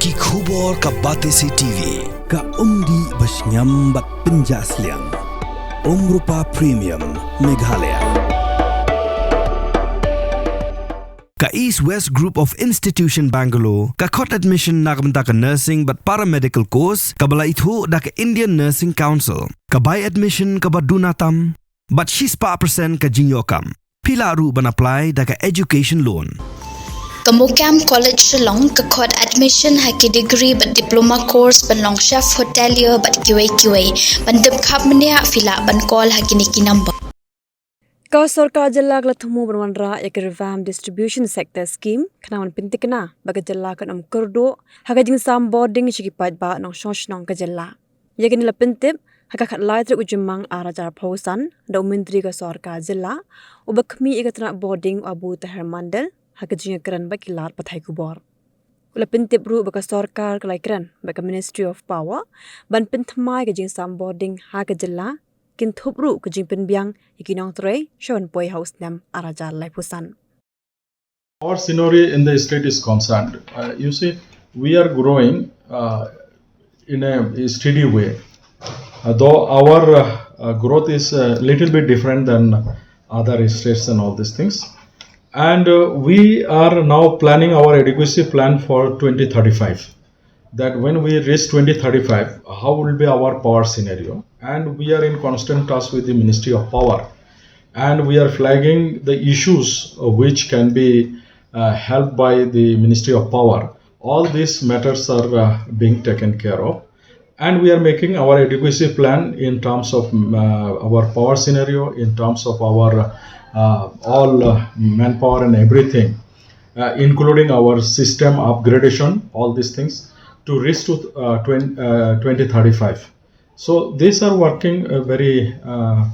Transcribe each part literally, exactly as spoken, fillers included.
Ki khubor ka Batesi T V, ka umdih ba shngiam bad pynjah sliang. Umrupa Premium, Meghalaya. Ka East West Group of Institution Bangalore, ka khot admission na ka bynta ka nursing bad paramedical course, kaba la ithuh da ka Indian Nursing Council, ka bai admission kaba duna tam, bad shispah percent ka jingïoh kam. Phi lah ruh ban apply da ka education loan. Ka MOKAM College Shillong ka khot admission ha ki degree bad diploma course ban long chef hotelier bad kiwei kiwei. Ban tip khapbniah phi lah ban call ha kine ki number. Ka sorkar jylla ka la thmu ban wanrah ïa ka Revamped Distribution Sector Scheme khnang ban pynthikna ba ka jylla kan ym kyrduh ha ka jingsam bording sha ki paidbah nongshong shnong ka jylla. Ïa kane la pyntip ha ka khatlai tarik u Jymmang arhajar arphew san da u Myntri ka sorkar jylla uba khmih ïa ka tnat bording u Abu Taher Mondal ha ka jingïakren bad ki lad pathai khubor. U la pyntip ruh ba ka sorkar ka la ïakren bad ka Ministry of Power ban pynthymmai ka jingsam bording ha ka jylla, kynthup ruh ka jingpynbiang ïa ki nongtrei sha ban poi ha u snem arhajar laiphew san. Our scenery in the state is concerned. Uh, you see, we are growing uh, in a steady way, uh, though our uh, uh, growth is a little bit different than other states and all these things. And uh, we are now planning our adequacy plan for twenty thirty-five, that when we reach twenty thirty-five, how will be our power scenario? And we are in constant touch with the Ministry of Power, and we are flagging the issues uh, which can be uh, helped by the Ministry of Power. All these matters are uh, being taken care of, and we are making our adequacy plan in terms of um, uh, our power scenario, in terms of our uh, all uh, manpower and everything, uh, including our system upgradation, all these things, to reach to uh, twenty, uh, twenty thirty-five. So these are working uh, very uh,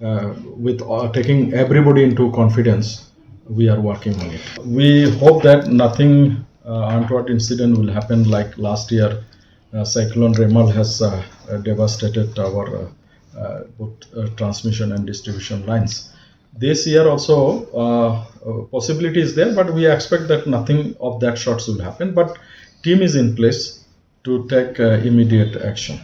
uh, with uh, taking everybody into confidence. We are working on it. We hope that nothing uh, untoward incident will happen like last year. Uh, Cyclone Remal has uh, uh, devastated our uh, uh, both uh, transmission and distribution lines. This year also uh, uh, possibility is there, but we expect that nothing of that sorts will happen. But team is in place to take uh, immediate action.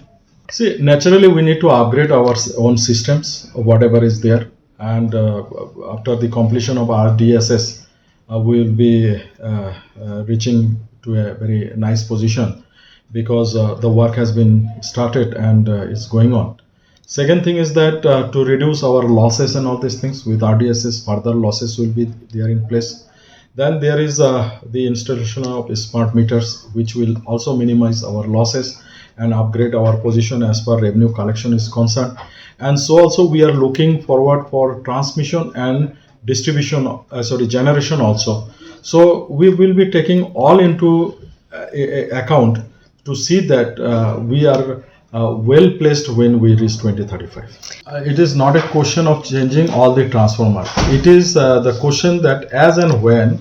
See, naturally, we need to upgrade our s- own systems, whatever is there. And uh, after the completion of R D S S, uh, we will be uh, uh, reaching to a very nice position because uh, the work has been started and uh, is going on. Second thing is that uh, to reduce our losses and all these things, with R D S S, further losses will be there in place. Then there is uh, the installation of smart meters, which will also minimize our losses and upgrade our position as far revenue collection is concerned. And so also we are looking forward for transmission and distribution, uh, sorry, generation also. So we will be taking all into uh, a- a- account to see that uh, we are uh, well placed when we reach twenty thirty-five. Uh, it is not a question of changing all the transformer. It is uh, the question that as and when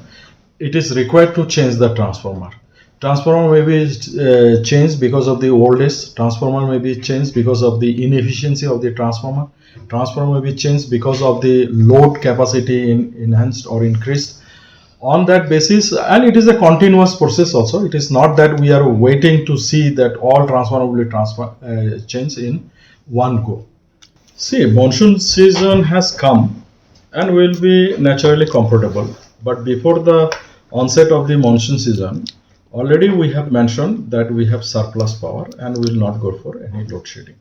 it is required to change the transformer. Transformer may be uh, changed because of the old age. Transformer may be changed because of the inefficiency of the transformer. Transformer may be changed because of the load capacity in, enhanced or increased. On that basis, and it is a continuous process also. It is not that we are waiting to see that all transformer will be transfer, uh, changed in one go. See, monsoon season has come and will be naturally comfortable. But before the onset of the monsoon season, already we have mentioned that we have surplus power and will not go for any load shedding.